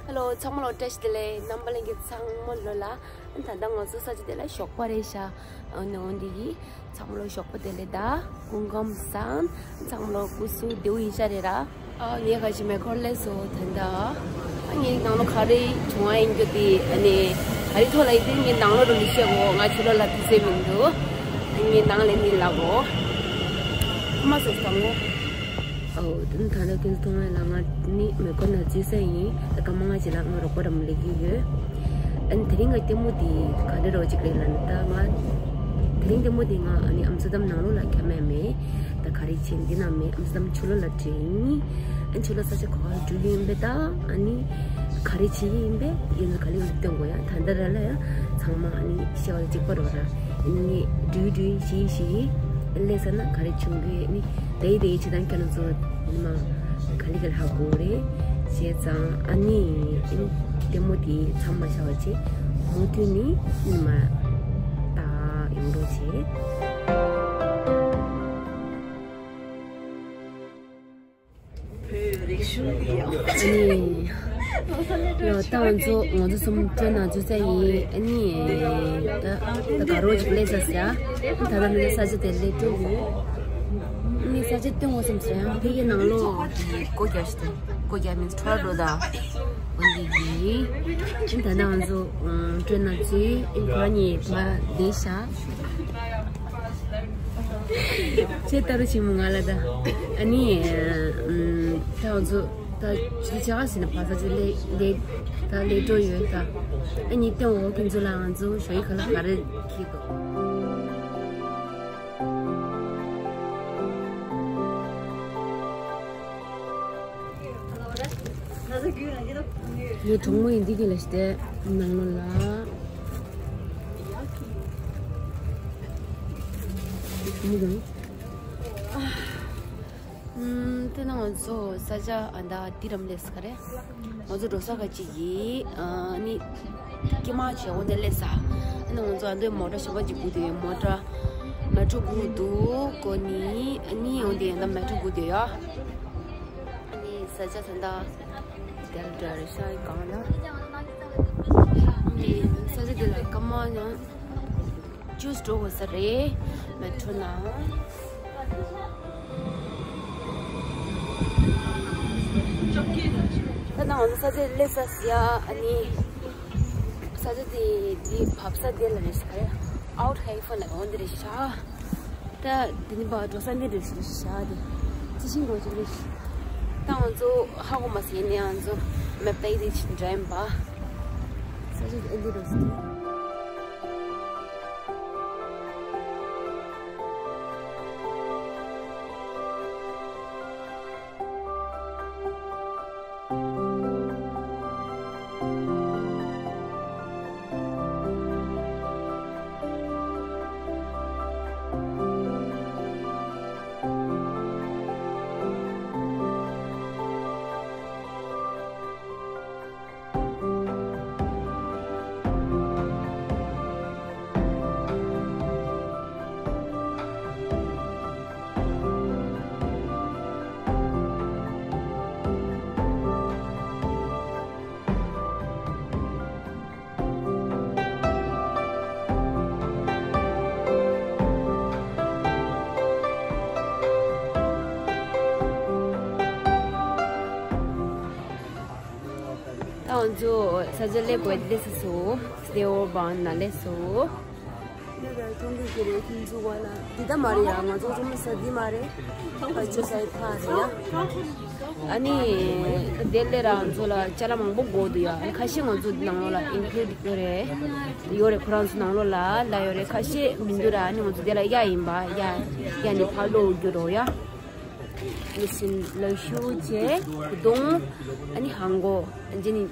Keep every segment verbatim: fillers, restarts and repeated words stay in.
ཧེ་ལོ། ཚང་མ་ལ་བཀྲ་ཤིས་བདེ་ལེགས། རྣམ་པ་ལྷན་རྒྱས་ཚང་མ་ལོ་ལ། ད་ལྟ་ང་ཚོ་ས་ཆ་དེ་ལ་ཞོགས་པ་རེད་ཤག་ཨ་ནི་འོན་ཏེ་གི་ཚང་མ་ལ་ཞོགས་པ་བདེ་ལེགས། ད་སྐུ་ཁམས་བཟང་། ཚང་མ་ལ་སྐུ་གཟུགས་བདེ་པོ་ཡིན་ཤག་རེད་ར། ཨ་ངས་ཁ་ཅིག་མེ་འཁོར་སླེབས་སོང་། ད་ལྟ་ཨ་ངའི་ནང་ལོགས་ག་རེ་བྱུང་བ་ཡིན་རྒྱུ་དེ། ཨ་ནི་ག་རེ་ཐོག་ལ་ཡིན་དེ་ངའི་ནང་ལོགས་རུ་མི་ཤེས་གོ། ང་ཕྱི་ལོགས་ལ་དུས་ཚོད་མི་འདུག་ཨ་ངའི་ནང་ལ་ནི་ལབ་གོ། ཁ་མ་སོགས་དང་ངོ་། ཨོ། དེ་ནི་ད་ལྟ་ཁྱོད་ཚོ་མཐོང་བ་ལ་ང་ནི་མེ་འཁོར་ནང་འཛུལ་ས་ཡིན། ད་སྐར་མ་ལྔ་ཅིག་ལ་ང་རོགས་པ་རམ་སླེབས་ཀྱི་ཡོད། ཨ་ནི་དེ་རིང་ང་ལྟད་མོ་དེ་ག་འདྲ་རོགས་ཅིག་རེད་ལབ་ན། ད་ང་དེ་རིང་ལྟད་མོ་དེ་ང་ཨ་ནི་ཨམ་སི་ཏྲ་དམ་ནང་ལོགས་ལ་ཁྱབ་མེད་མེད། ད་ག་རེ་བྱེད་འདི་ན་མེད། ཨམ་སི་ཏྲ་དམ་ཆུ་ལོག་ལ་འགྲོ་ཡིན། ཨ་ནི་ཆུ་ལོག་ས་ཆ་ག་པར་འགྲོ་གི་ཡིན་པས། ད་ཨ་ནི་ག་རེ་བྱེད་ཀྱི་ཡིན་པས། ཡིན་ན་ག་ལེ་ལ་སྟོན་དགོས་ཡ། ད་ལྟ་ར་ལ་ཡ་ཚང་མ་ཨ་ནི་ཤེས་པ་ལ་གཅིག་པ་རོགས་ར། ཨ་ནི་འགྲོས་འགྲོས་ཞིག་ཞིག་སླེབས་ས་ན་ག་རེ་བྱུང་གི། ཨ་ནི་དེ་དེ་བྱེད་སྟངས་ཁྱེད་རང་ཚོ་ནི་མ་ག་ལེ་ག་ལེ་ཧ་གོ་རེད། བྱས་ཙང་ཨ་ནི་ཨ་ནི་ལྟད་མོ་དེ་མཚམས་མ་བཞག་པ་བྱས། མུ་མཐུད་ནི་ནི་མ་ད་ཡོང་རོགས་བྱེད། ཨ་ནི། ཡོ། ད་ང་ཚོ་ང་ཚོ་གསུམ་ཊེན་ནང་འཛུལ་ཚར་ཡིན། ཨ་ནི། ད་ད་ག་རོ་ཅིག་སླེབས་ས་ཟེར་ཡ། ད་ད་ནི་ས་ཆ་དེ་སླེབས་འགྲོ་ཡོད། ཨ་ནི་ས་ཆ་སྟོན་དགོས་བསམ་སོང་ཡང་ཕ་གིའི་ནང་ལོགས་ཀྱི་སྒོ་རྒྱག་ཤི་ཏེ། སྒོ་རྒྱག་མིན་ཁྲོ་རོ་ད། འོན་ཏེ་ཡིན། ཨ་ནི་ད་ད་ང་ཚོ་ཊེན་ནང་འཛུལ། ཨ་ནི་ཁོ་རང་གཉིས་མར་བསྡད་ཤག་ཁྱེད་ལྟ་རུ་ཆེན་མོ་ང་ལ་ད། ཨ་ནི། ཨམ། ད་ང་ཚོ་ད་ཅི་བྱ་ཟེར་ན་བ་ས་ཅི་ལེ་ལེ་ད་ལེ་འགྲོ་ཡོད་ད། ཨ་ནི་ལྟེ་འོག་ཁྱེད་ཚོ་ལ་ང་ཚོ་ཞོགས་ཡིག་ཁ་ལ་ག་རེ་ཁྱེད་དོ། ངའི་གྲོགས་མོ་ཡིན་འདི་གི་ལ་ཞིག་དེ་ནང་ལོ་ལ། མི་དང་། ཨམ། དེ་ན་ང་ཚོ་ས་ཆ་ཨ་ད་དི་རམ་ལེས་ག་རེ། ང་ཚོ་འགྲོ་ས་ག་ཅིག་ཡིན། ཨ་ནི་ཀི་མ་ཆེ་འོ་དེ་ལེས་ས། ཨ་ནི་ང་ཚོ་ཨ་འདོད་མོ་ཊ་ཞོ་བ་ཅིག་སྒུག་དེ་ཡོད། མོ་ཊ་མེ་ཊྲོ་སྒུག་འདུག་གོ་ནི། ཨ་ནི་འོ་དེ་ཡང་ད་མེ་ཊྲོ་སྒུག་དེ་ཡོད། ཨ་ནི་ས་ཆ་ད་ད་དེལ་ཏྲ་རེ་ཤ་ཡི་གང་ལ། ཨ་ནི་ས་ཆ་དེ་ལ་ཀི་མ་ཡང་། ཅུས་འགྲོ་དགོས་ས་རེད། མེ་ཊྲོ་ནང་། ད་ནང་ས་ཆ་སླེབས་ས་ཟེར་ཡ། ཨ་ནི་ས་ཆ་དེ་འདི་བབས་ས་དེ་ལ་རེད་ཤག་ཨའུ་ཊི་ཧའི་ཧྥོན་ལ་འོང་དེ་རེད་ཤག་ད་དེ་ནི་བ་འགྲོ་ས་འདི་རེད་ཤག་དེ་ཅི་ཤིང་འགྲོ་ཅིག་རེད་ཤག་ད་ང་ཚོ་ཧ་གོ་མ་སོང་། ཡིན་ནའང་ང་ཚོ་མེབ་ལྟ་ཡི་དེ་ཅིག་འདྲ་ཡིན་པ། ས་ཆ་དེ་འདི་རེད་ཤག་ད་ང་ཚོ་ས་ཆ་སླེབས་དགོས་སླེབས་སོང་། སི་ནེ་ཝོར་བཱན་ན་སླེབས་སོང་། འདི་ལྟར་མཐོང་གི་ཀྱི་རེད། ཁྱེད་ཚོ་བ་ལ་འདི་ལྟ་མ་རེད་ཡ། ང་ཚོ་ཚོ་མི་ས་འདི་མ་རེད། ཁ་ཆུ་སའི་ཕ་རེད་ཡ། ཨ་ནི་དེ་ལས་རང་ཚོ་ལ་ཅ་ལག་མང་པོ་དགོས་འདུག་ཡ། ཁ་ཤས་ང་ཚོ་ནང་ལོགས་ལ་ཨིན་ཀླུ་ཌི་ཡོད་རེད། ཡོད་རེད། ཁོ་རང་ཚོ་ནང་ལོགས་ལ་ལ་ཡོད་རེད། ཁ་ཤས་མི་འདུག་ར། ཨ་ནི་ང་ཚོ་དེ་ལ་གཡར་ཡིན་པ། གཡར་གཡར་ནས་ཕར་སློག་རྒྱུ་རོ་ཡ། ལི་སིན་ལ་ཤུ་ཅེ་གུ་དོང་། ཨ་ནི་ཧང་གོ་ཨ་ཇེ་ནི།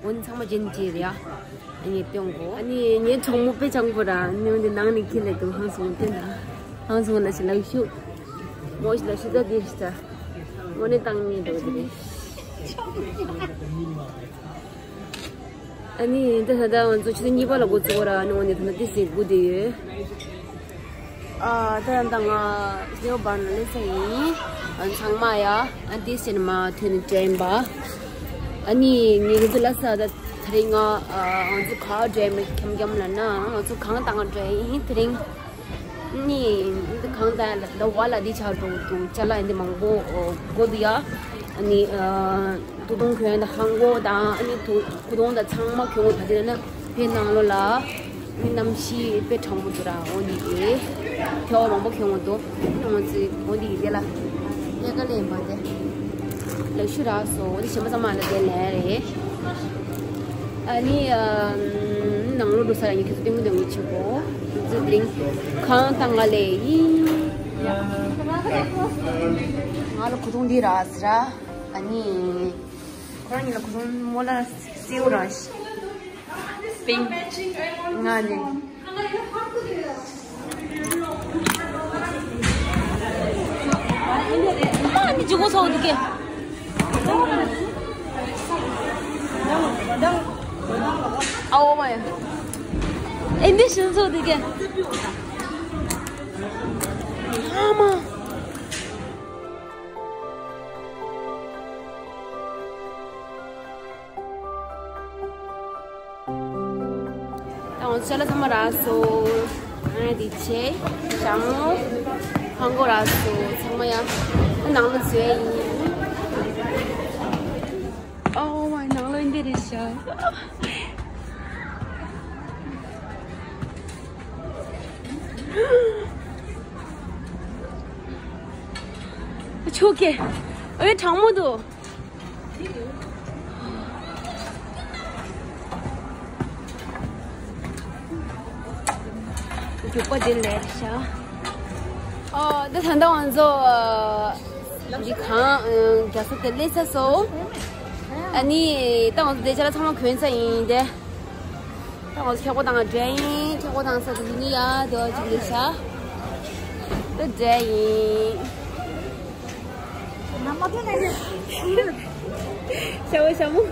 འོན་ཚང་མ་ཇེན་ཅི་རེད་ཡ། ཨ་ནི་སྟོན་གོ། ཨ་ནི་ངའི་གྲོགས་མོ་དཔེ་སྤྱང་པོ་ར། ཨ་ནི་འོན་ཏེ་ནང་ནས་ཁྱེར་ལས་དུ་ཧང་སོང་སྟོན་ད། ཧང་སོང་ན་ཞིག་ལག་ཤུ། མོ་ཞིག་ལག་ཤུ་ད་དེ་ཞིག་ད། མོ་ནི་བཏང་ནི་འགྲོ་དེ་རེད། ཨ་ནི་ད་ད་ད་ང་ཚོ་ཆུ་ཚོད་གཉིས་པ་ལ་འགོ་བཙུགས་ར། ཨ་ནི་འོན་ཏེ་ད་ན་དེ་ཞིག་སྒུག་དེ་ཡོད། ཨ་ད་ད་ང་སི་ནེ་ཝོར་བཱན་ན་སླེབས་ས་ཡིན། ཨ་ཚང་མ་ཡ། ཨ་འདི་སི་ནི་མ་ཐོན་ནས་དྲན་པ། ཨ་ནི་ངེད་ཚོ་ལ་ས་ད་དེ་རིང་ང་ཨ་ང་ཚོ་ག་འགྲོ་མི་འཁྱམ་འཁྱམ་ལ་ན་ང་ཚོ་གང་བཏང་འགྲོ་ཡིན་དེ་རིང་། ནི་གང་ལྟར་ལ་ད་བ་ལ་འདི་ཆགས་འགྲོ་འདུག་ཅ་ལག་འདི་མང་པོ་དགོས་འདུག་ཡ། ཨ་ནི་ཨ་ཏུ་ཏུང་གྱོན་དང་ཧང་གོ་དང་ཨ་ནི་ཏུ་ཏུ་ཏུང་དང་ཚང་མ་གྱོན་དགོས། ད་དེ་ན་ཕའི་ནང་ལོགས་ལ་ནི་གནམ་གཤིས་དཔེ་གྲང་མོ་འདུག་ར། འོ་འདི་གི་ཐལ་བ་མང་པོ་གྱོན་དགོས་འདུག་ཨ་ནི་འོ་ཙི་འོ་འདི་གི་དེ་ལ་ཡ་ག་ལེན་པ་དེ་ལག་ཤུ་རག་སོ། འོ་འདི་གཞན་པ་ཚང་མ་ལ་དེ་ལེན་རེད། ཨ་ནི་ཨ་ནང་ལོགས་འགྲོ་ས་ཡ་ངས་ཁྱེད་ཚོ་སྟོན་གི་འདུག་ངས་ཆེ་གོ་འཛི་ལིང་ཁང་དང་ང་ལས་ཡིན། ང་ལ་གོས་ཐུང་འདི་རག་ཟེར་ར། ཨ་ནི་ཁོ་རང་གཉིས་ལ་གོས་ཐུང་མོ་ལ་སེའུ་ར་ཤི་པིང་ང་ནི། ཨ་ནི་ཇུ་གོ་ཚོགས་འདུག་གས། ཨའོ་མ་ཡ། ཨེ་འདི་ཤིན་ཚོགས་འདུག་གས། ཨ་མ། ད་འོ་ཅ་ལག་ཚང་མ་རག་སོང་། ཨ་འདི་བྱས་ཞང་མོ་ཧང་གོ་རག་སོང་། ཚང་མ་ཡ་ནང་ལ་བཟོས་ཡིན། ཨོ་ཝའི་ནང་ལ་འདི་རེད་ཤག་ཆོག་གེ། ཨེ་གྲང་མོ་འདུག་རྒྱུག་པ་འདི་ལས་ཤག་ཨོ་ད་ད་ལྟ་ང་ཚོ་འདི་གང་རྒྱ་ས་དེ་སླེབས་ཚར་སོང་། ཨ་ནི་ད་ང་ཚོ་དེ་ཆ་ལ་ཚང་མ་གྱོན་ཚར་ཡིན་དེ། ད་ང་ཚོ་ཁྱེད་ཁོ་དང་འདྲ་ཡིན། ཁྱེད་ཁོ་དང་ས་དེ་ཡིན་ཡ་དེ་བ་ཅིག་ལས་ཤག་ད་འདྲ་ཡིན། ཤ་མོ་ཤ་མོ།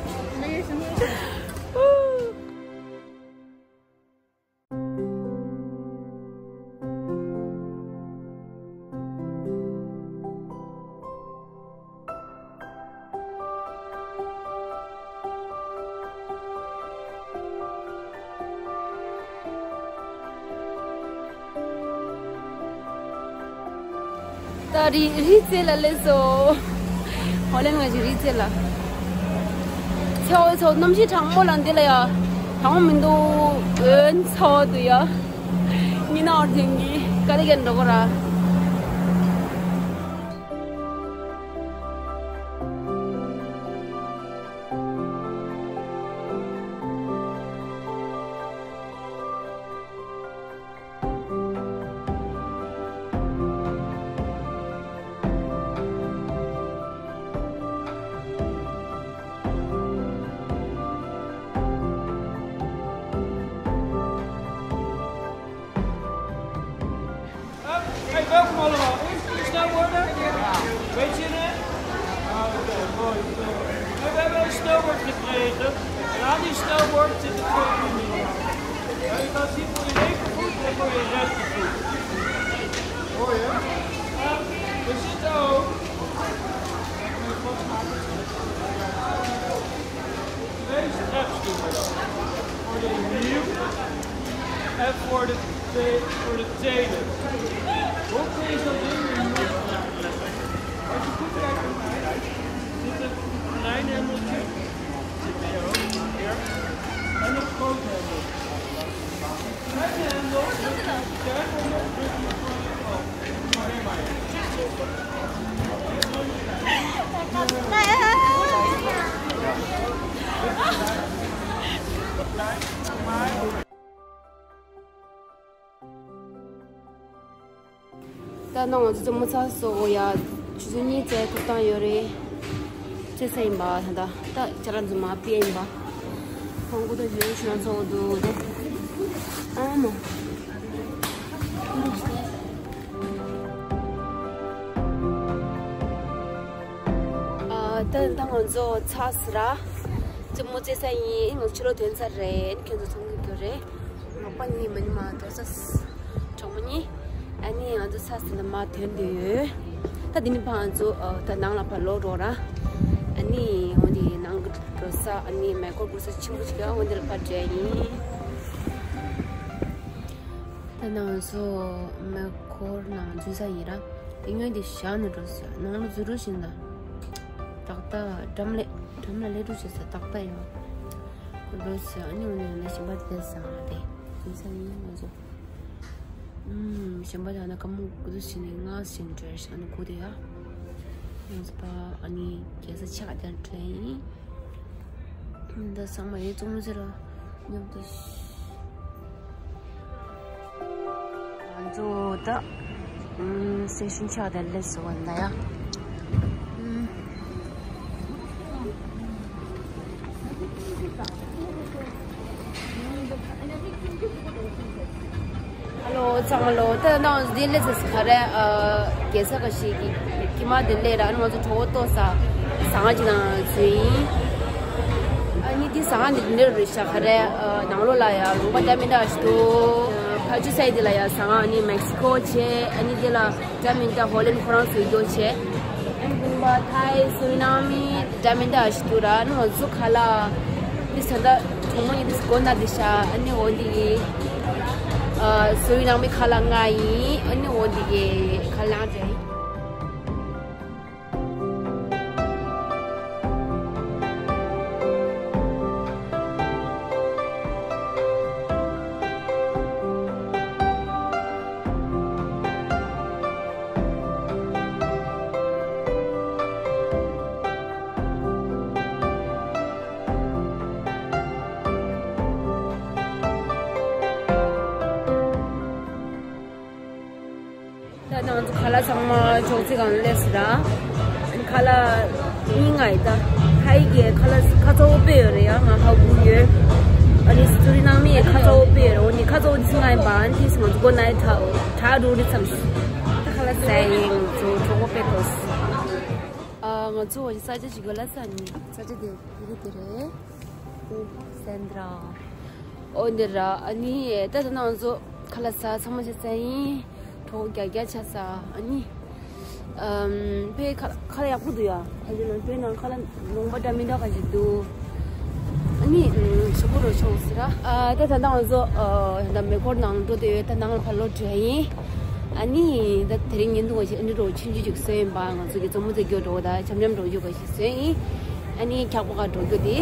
ད་རི་རི་རྩེ་ལ་སླེབས་སོང་། ཧོ་ལན་ང་ཅི་རི་རྩེ་ལ། ཚེ་འོ་ཚེ་འོ་གནམ་གཤིས་གྲང་མོ་ལ་འདི་ལ་ཡ། གྲང་མོ་མི་འདུག་འོན་ཚོ་འདུག་ཡ། མི་ནག་འོར་ཐེངས་ཀྱི་ག་རེ་གན་འགྲོ་གོ་ར། Hey, welkom allemaal. Is het een snowboarder? Weet je het? Ah, oké, mooi. We hebben een snowboard gekregen. En aan die snowboard zitten twee pinnen. Ja, je kan zien voor je linkervoet en voor je rechtervoet. Mooi, hè? Ja, we zitten ook. Twee strapschoenen. Voor de hiel en voor de, te- voor de tenen. Hoe kun je zo'n ding nu? Als je goed kijkt, zit het konijnendeltje zit hier ook. Hier. En het grote hendel. Kleine hendel. Kleine hendel. ད་ནང་ང་ཚོ་རྩེད་མོ་ཚར་སོང་ཡ། ཆུ་ཚོད་གཉིས་ཙམ་འཁོར་སྟངས་ཡོད་རེད། ཆེ་ས་ཡིན་པ་ད་ད་ཅ་ལག་འཛུལ་མ་པི་ཡིན་པ། ཧང་གོ་ད་ཡོད་ཆུ་ནང་ཚོགས་འདུག་དེ། ཨ་མ། ཨ་ད་ད་ང་ཚོ་ཚར་སོང་ར། རྩེད་མོ་རྩེ་ས་ཡིན། ང་ཚོ་ཕྱི་ལོགས་ཐོན་ཚར་རེད། ཁྱོད་ཚོ་མཐོང་གི་ཡོད་རེད། ལག་པ་གཉིས་མ་ནི་མ་དོ་ས་གྲོགས་མོ་གཉིས། ཨ་ནི་ང་ཚོ་ཚར་སོང་ལ་མ་ཐོན་དུས་ཡོད། ད་འདི་ནི་ཕ་ང་ཚོ་ཨ་ད་ནང་ལ་ཕར་ལོག་འགྲོ་ར། ཨ་ནི་འོ་འདི་ནང་ འགྲོ་ས་ཨ་ནི་མེ་འཁོར་འགྲོ་ས་ཆེན་པོ་ཞིག་ཡོད། འོ་འདིར་ཕར་འགྲོ་ཡ་ཡིན། ད་ནང་ཚོ་མེ་འཁོར་ནང་འཛུལ་ས་ཡིན་ར། དེ་སྔོན་དེ་བཞག་ནས་འགྲོ་ས་ནང་ལ་འཛུལ་རོགས་བྱིན་ད། ཏག་ཏག་འགྲམ་ལ་འགྲམ་ལ་སླེབས་རོགས་བྱེད་ས་ཏག་ཏག་ཡོད། འགྲོ་ས་ཨ་ནི་འོ་ནས་ལ་ཞིམ་པ་དེ་ས་དེ་འཛུལ་ས་ཡིན་ང་ཚོ། ཨུམ། གཞན་པ་ཡང་ན་ཀ་མོ་ཀུ་ཏུ་ཞིག་ནས་ང་ཞིག་འདྲ་ཞིག་ནས་གོ་དེ་ཡ། ང་ཚོ་པ་ཨ་ནི་རྒྱལ་ས་ཆགས་དེར་འདྲ་ཡིན། འདི་ཚང་མ་ཡེ་ཙོང་ཟེར་ར་མཉམ་དུ། ང་ཚོ་ད་ཨུམ་སེ་ཤན་ཆགས་དེར་སླེབས་སོང་བ་ན་ཡ། ཨུམ། ཧ་ལོ་ཚང་མ་ལོ། ད་ནང་འདི་ལས་ཟེར་ག་རེ། ཨ་རྒྱལ་ས་ག་ཞིག་གི་ཀྱི་མ་འདི་ལས་ར་ང་ཚོ་གྲོགས་ཏོ་ས་ཟ་ང་ཅི་ནང་ཚུ་ཡིན། ཨ་ནི་འདི་ཟ་ང་འདི་འདི་རུ་ཤ་ག་རེ། ཨ་ནང་ལོ་ལ་ཡ་ལུང་པ་ད་མི་འདྲ་ཞིག་ཏུ་ཕ་ཆུ་སའི་འདི་ལ་ཡ་ཟ་ང་ཨ་ནི་མེག་སི་ཀོ་ཆེ། ཨ་ནི་འདི་ལ་ད་མི་འདྲ་ཧོ་ལན་ཁོ་རང་ཚུ་ཡོད་ཆེ། ཨ་ནི་ཀུན་པ་ཐའི་སུ་རི་ནང་མི་འདྲ་མི་འདྲ་ཞིག་ཏུ་ར་ནི་ང་ཚོ་ཁ་ལ་འདི་ས་ད་གྲོང་མོ་ཡིན་འདི་སྒོ་ན་འདི་ཤ། ཨ་ནི་འོ་འདི་ཨ་སུ་རི་ནང་མི་ཁ་ལ་ང་ཡིན། ཨ་ནི་འོ་འདི་ཁ་ལ་འདྲ་ཡིན། ད་ང་ཚོ་ཁ་ལག་ཚང་མ་ཅོག་ཙེ་སྒང་སླེབས་སོང་ར། ཁ་ལག་གཉིས་ལྔ་ཡིན་ད། ཐའི་གི་ཁ་ལག་ཁ་ཚ་བོ་དཔེ་ཡོད་རེད་ཡ། ང་ཧ་གོ་ཡོད། ཨ་ནི་སུ་རི་ནང་མི་ཁ་ཚ་བོ་དཔེ་ཡོད་རེད། འོ་ནི་ཁ་ཚ་བོ་དེ་ཚོ་ལྔ་ཡིན་པ། ཨ་ནི་དེ་ཚོ་ང་ཚོ་སྒོ་ན་ཡི་གྲ་གྲ་འགྲོ་རེད་བསམ་སོང་། ད་ཁ་ལག་ཟ་ཡིན། ང་ཚོ་གྲོགས་པོ་དཔེ་ཐོག་སོང་། ཨ་ང་ཚོ་འོ་ནི་ས་ཆ་ཞིག་གོ་ལ་ས་ནི་ས་ཆ་དེ་ཡི་གེ་དེ་རེད། སེན་དྲ། འོ་འདི་ར། ཨ་ནི་ད་ལྟ་ང་ཚོ་ཁ་ལག་ཟ་ཚང་མ་བྱས་ཚར་ཡིན། གྲོགས་རྒྱག་རྒྱག་ཆ་ས། ཨ་ནི་ཨམ་ཕའི་ཁ་ཁ་ལག་ཡག་པོ་འདུག་ཡ། ཁ་ལག་ནང་དོན་ནང་ཁ་ལག་ལུང་པ་འདྲ་མི་འདྲ་ག་ཞིག་འདུག་ཨ་ནི་ཨམ་ཞོག་པོ་རོ་ཆོག་ཟེར་ར། ཨ་ད་ད་ལྟ་ང་ཚོ་ཨ་ད་མེ་འཁོར་ནང་འགྲོ་དེ་ཡོད། ད་ནང་ལ་ཕར་ལོག་འགྲོ་ཡ་ཡིན། ཨ་ནི་ད་དེ་རིང་ཉིན་དུ་ང་ཞིག་ཨ་ནི་རོ་ཆུང་ཆུང་ཅིག་སོན་ཡིན་པ། ང་ཚོ་གི་འཛོམས་མོ་རྩེ་རྒྱུ་འགྲོ་ད་འཆམ་འཆམ་འགྲོ་རྒྱུ་ག་ཞིག་སོན་ཡིན། ཨ་ནི་འཁྱག་པ་ག་འགྲོ་རྒྱུ་དེ།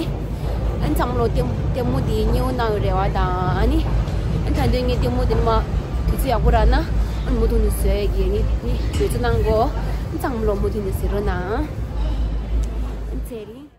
ཨ་ནི་ཚང་མ་ལོ་ལྟད་ལྟད་མོ་དེ་ཉེ་བོ་གནང་ཡོད་རེད་བ། དང་ཨ་ནི་ཨ་ནི་ད་དུང་ངས་ལྟད་མོ་དེ་མ་དུས་ཚོད་ཡག་པོ་རག་ན་ཨ་ནི་མུ་མཐུད་ནས་བཟོ་ཡ་གི་ཨ་ནི་ནི་གྲོས་ཚོད་གནང་གོ། ཨ་ནི་ཚང་མ་ལོ་མུ་མཐུད་ནས་གཟིགས་རོགས་གནང་། ཨ་ནི་ཚེ་རིང་།